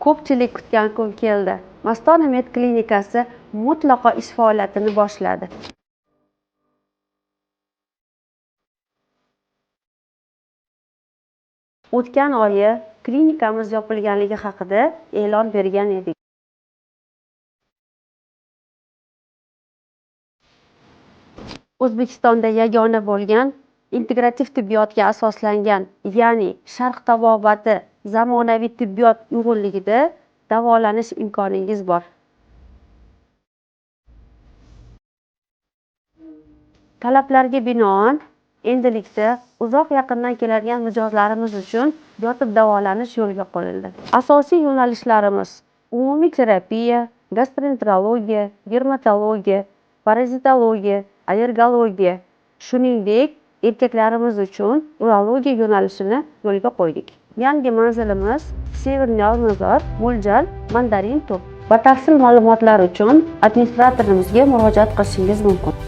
Ko'pchilik kutgan kun keldi. Mastona Med klinikasi mutlaqo ish faoliyatini boshladi. O'tgan oyi klinikamiz yopilganligi haqida e'lon bergan edik. O'zbekistonda yagona bo'lgan integrativ tibbiyotga asoslangan, ya'ni sharq tabobati zamonaviy tibbiyot uyg'unligida davolanish imkoningiz bor. Talablarga binoan endilikda uzoq yaqindan keladigan mijozlarimiz uchun yotib davolanish yo'lga qo'yildi. Asosiy yo'nalishlarimiz: umumiy terapiya, gastroenterologiya, dermatologiya, parazitologiya, allergologiya, shuningdek, erkaklarimiz uchun urologiya yo'nalishini yo'lga qo'ydik. Yangi manzilimiz Severniy Olmazor, mo'ljal Mandarin Tur. Batafsil ma'lumotlar uchun administratorimizga murojaat qilishingiz mumkin.